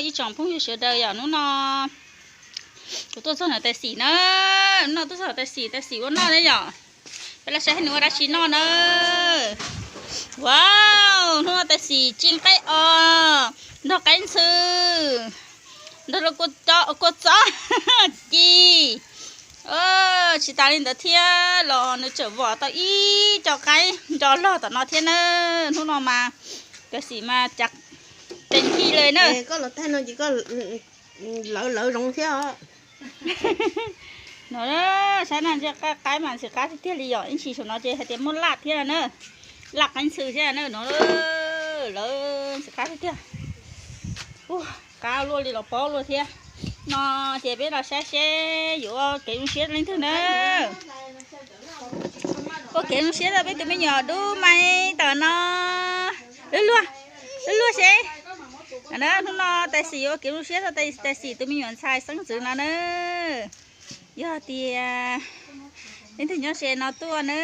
Ib tsoom phooj ywg sawv daws yom, hnub no kuv tuaj txog ntawm tais xim na, hnub no tuaj txog tais xim, tais xim ua noj na yom. Peb los saib nws ua dab tsi noj na. Wow, hnub no tais xim ci qaib os, nrog qaib ntxhw, nrog kua txob ci. Tsis tas li ntawd thiab los nws tseem vom tau ib co qaib nco log tom no thiab na. Hnub no mas tais xim mas cas teem ci li na. Lawv lawv zoo thiab. No, saib na, ntsia qaib mas ntxim qab tiag tiag li yom, ib ntsis saum no ces hais tias muaj laj thiab na, laj qaib ntxhw thiab na no, lawv ntxim qab tiag tiag. Qab luaj li los paub luaj thiab. No ces peb los saib seb yuav ua kev zoo siab leej twg na. Ua kev zoo siab rau peb tus me nyuam dub mais tom no. Luag luag, luag luag seb. Hnub no tais xim ua kev zoo siab rau tais xim tus me nyuam ntxhais xeeb ntxwv no na. Yog tias leej twg nyob ze no tuaj na.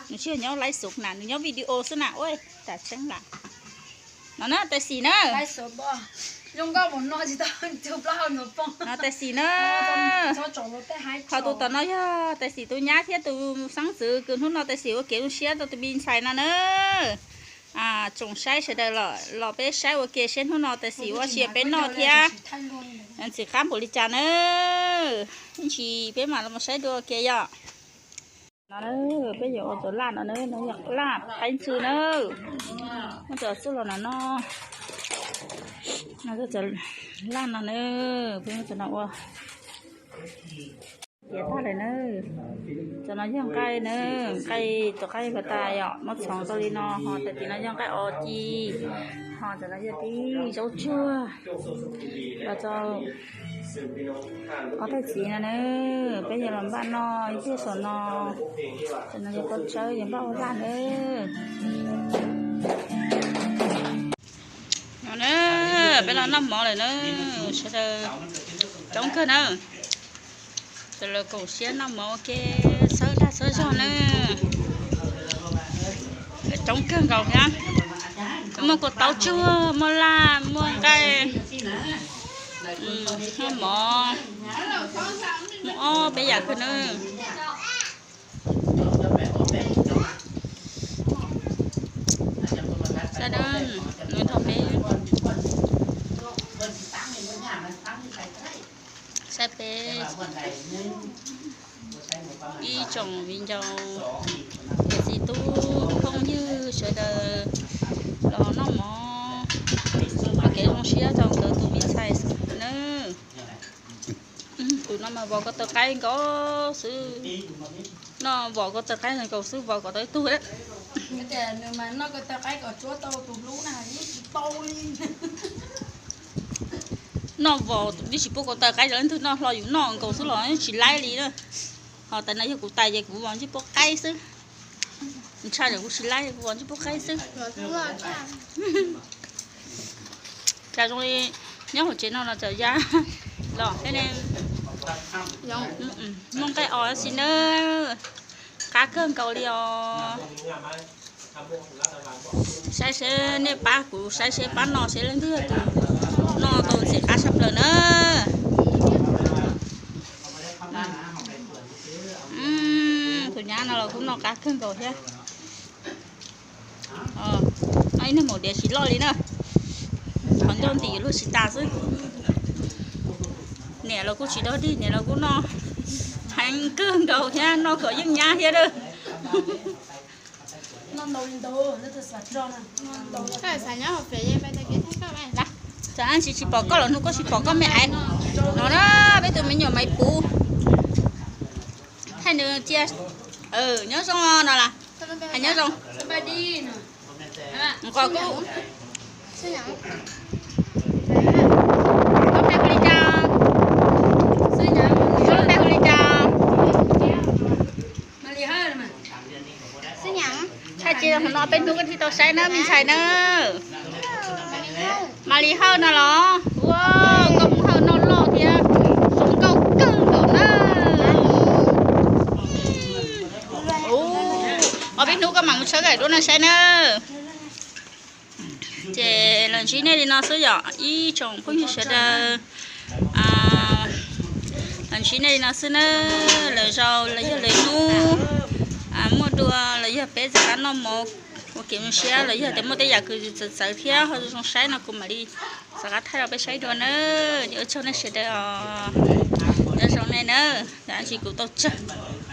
Nws tsis yog nyob live xus na, nws nyob video xwb na. Ua tas tseeb lam. No na tais xim na. No tais xim na. Qhov tus tom no yog tais xim tus nyab thiab tus xeeb ntxwv kws hnub no tais xim ua kev zoo siab rau tus me ntxhais no na. Tsoom saib sawv daws los peb saib ua ke seb hnub no tais xim ua sia peb noj thiab ntxim qab npaum li cas na. Ib ntsis peb mam los saib dua ua ke yom. No peb yuav ua tus laj no na, no yog laj qaib ntxhw na. Muab cov xub los no no. No laj no na, peb muab cov no ua. Tiav tag lawm na. Cov no yog nqaij na, nqaij tus qaib pas tas yom, muab txhoov tau li no, ho cov tim no yog nqaij os ci, ho cov no yog tib zaub tsuag. Los rau qhov tais xim no na, peb yuav los npaj noj ib pliag saum no. Cov no yog pob tsawb yuav npaj ua laj na. No na, peb los noj mov lawm na, sawv daws coob kawg na. Sawv daws koom siab noj mov ua ke, txhawb dag txhawb zog na. Coob kawg nkaus thiab. Muaj kua txob tsuag, muaj laj, muaj nqaij, muaj mov, muaj ob peb yam kawg na. Saib na, nws thaum peb, saib peb ib tsoom viv ncaus, niam txiv tub phooj ywg sawv daws los noj mov ua kev zoo siab rau nkawd tus me ntxhais na. Tus no mas vov ko taw qaib nkaus xwb. No vov ko taw qaib nkaus xwb, vov kom tau ib tug. Nws mas noj ko taw qaib kom tsuab tau tus hlub na, yeej tsis tau li. Noj vov, yeej tsis pub ko taw qaib rau leej twg noj, hlo yus noj nkaus xwb los yeej tsis laib li na. Ho tas no yog kuv tais ces kuv vov ntsej puab qaib xwb. Ntshai ntawm kuv tsis laib, kuv vov ntsej puab qaib xwb. Cas zoo li nyob hauv tsev no los txawm ya los thiab ne. Muaj nqaij os si na, qab kawg nkaus li os. Saib seb nej pab kuv saib seb pab noj seb leej twg yog tus noj tau ntxim qab tshaj plaws na. Tus nyab no los kuj noj qab kawg nkaus thiab. Noj ib niag maum diav tsis loj li na. Qhov ncauj ntim luag tsis tas xwb. Niam los kuj tsis dog dig, niam los kuj noj heev kawg nkaus thiab, noj kom yeej nyab thiab na. Tsis tsis pom koj los hnub koj tsis pom koj me aiv no na, peb tus me nyuam Maiv Puv. Thaij nws cia, nyob zoo no las, hais nyob zoo. Nqos kuj, koj pe hu li cas? Koj lub npe hu li cas? Tshaj cia hauv no peb hnub koj thiaj tau saib na me ntxhais na. Mas Lis Hawj no los, ua, koj Hawj noj loj thiab, zoo nkauj kawg nkaus na. Ua, peb hnub koj mam mus tshawb daim duab no saib na. Los ntsib nej li no xwb yom ib tsoom phooj ywg sawv daws. Los ntsib nej li no xwb na, lwm zaus los yog lwm hnub muaj dua los yog peb rov qab noj mov ua kev zoo siab los yog tias muaj tej yam kws txawv txawv thiab ho zoo saib no kuv mam li rov qab thaij rau peb saib dua na. Ua tsaug nej sawv daws os. Nyob zoo nej na, ntsis kuv tau tsawg.